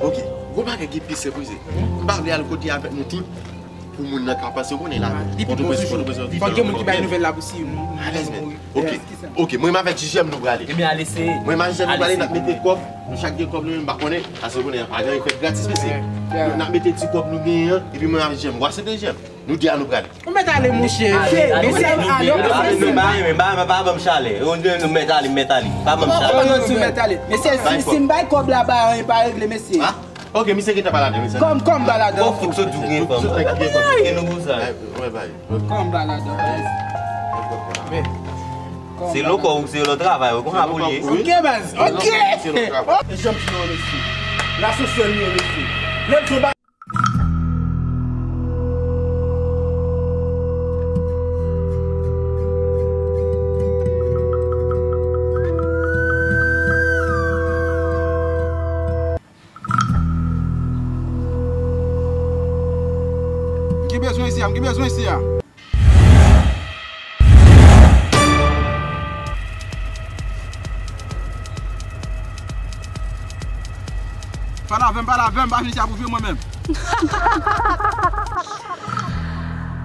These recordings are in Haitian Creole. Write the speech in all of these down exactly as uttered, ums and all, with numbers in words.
Ok, gwo bagay ki pi senp wi se, m pa vle al kote avèk nou tout, pou moun nan ka panse, ou konnen la. Li pi bon toujou. Fòk gen moun ki bay nouvèl la pou si nou, nou mouri. Alèz nèt. Ok. Ok, mwen menm avèk ti Jèm nou prale. Ebyen, al eseye. Mwen menm ak Jèm nou prale, n ap mete kòb, nou chak gen kòb nou menm, m pa konnen, paske ou konnen, pa gen fèt gratis, mesye. N ap mete ti kòb nou genyen an, epi mwen menm ak Jèm, w aksepte Jèm? Nou de a nou prale. Ou mèt ale, monchè. Mesye, ale, ale, mesye. Pa ban m chalè. Nou mèt ale, mèt ale. Pa ban m chalè. Mesye, si, si m bay kòb la, pa anyen pa regle, mesye. Ok, misye gentan pa ladan, mesye. Kòm, kòm pa ladan. Bon, fout sot tou gen fanm. E nou pou sa. Kòm pa ladan. Se lòt kò ou se lòt travay, ou konn sa pou l ye. Ok, baz. Ok. E jan m di nou, mesye. Lasosyèl nou, mesye. Lè m M gen bezwen isi a, m gen bezwen isi a. Pale avè m, pale avè m, pa vin isi a pou jwe mwen menm.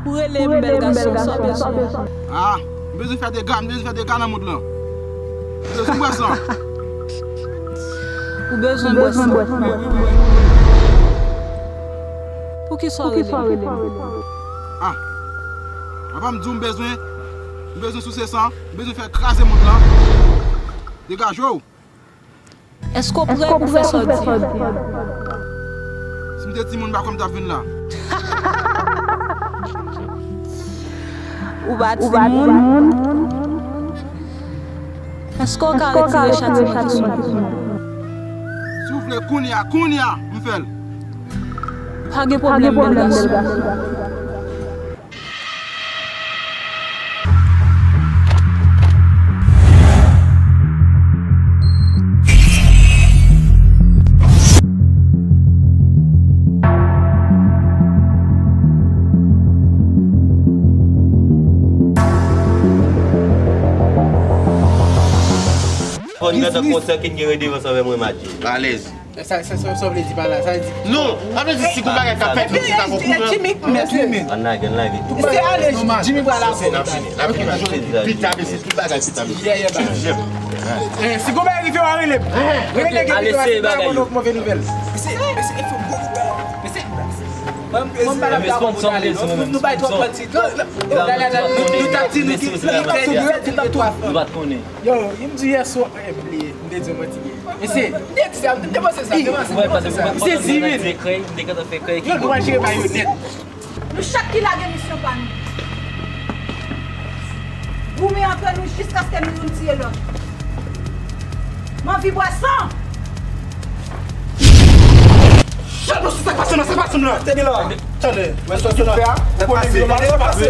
Ou rele m bèl gason, sa w bezwen? Ah, m bezwen fè dega, m bezwen fè dega nan mond lan. M bezwen bwè san. Ou bezwen bwè san? Wi, wi, wi. Poukisa w rele m? Ah, apa m di w m bezwen, m bezwen souse san, m bezwen fè kraze mond lan. Degaje w. Èske w prè pou fè sa w di a? Si m te timoun, m pa kwè m t ap vin la. Ou pa timoun? Èske w ka retire chatiman ki sou ou? Si w vle kounye a, kounye a, m fè l. Pa gen pwoblèm, bèl gason. Fò n gentan konsèkine gen redevan sa avè mwen, Madji. Alèz. Sa, sa, sa, sa w vle di pa la, sa vle di. Non, sa vle di si gon bagay k ap fèt, nou ki pa okouran. Jimmy, mèsi. Ann lage, ann lage. Se ale, Jimmy pral la. N ap fini, n ap fini. Pita, mesye, tout bagay pita, mesye. Yeah, yeah, bagay. Jèm. Eh, si gon bagay rive, w a rele m. Rele nèg ki pito a, si bagay move nouvèl. Mesye, mesye, e fò bon nouvèl. Mesye, mwen, mwen pa la dakò pou nou ale, non. Nou bay twòp manti. Nou t ap di nou ki, nou t ap di nou ki, nou t ap di nou ki, nou t ap di nou ki, Yo, m di yè swa, eh, m bliye, m te di w manti. Mesye, m te di sa, m te panse sa, m te panse, m te panse sa. M sezi, wi. Yo, nou pral jere bagay yo nèt. Nou chak ki lage misyon pa nou. Goumen antre nou jiskaske nou youn tiye lòt. M anvi bwè san. Chak nou sou sa k pase nan, sa k pase nan. Tande la. Tande. Wè sa w fè a? Ou konnen ki yo pase.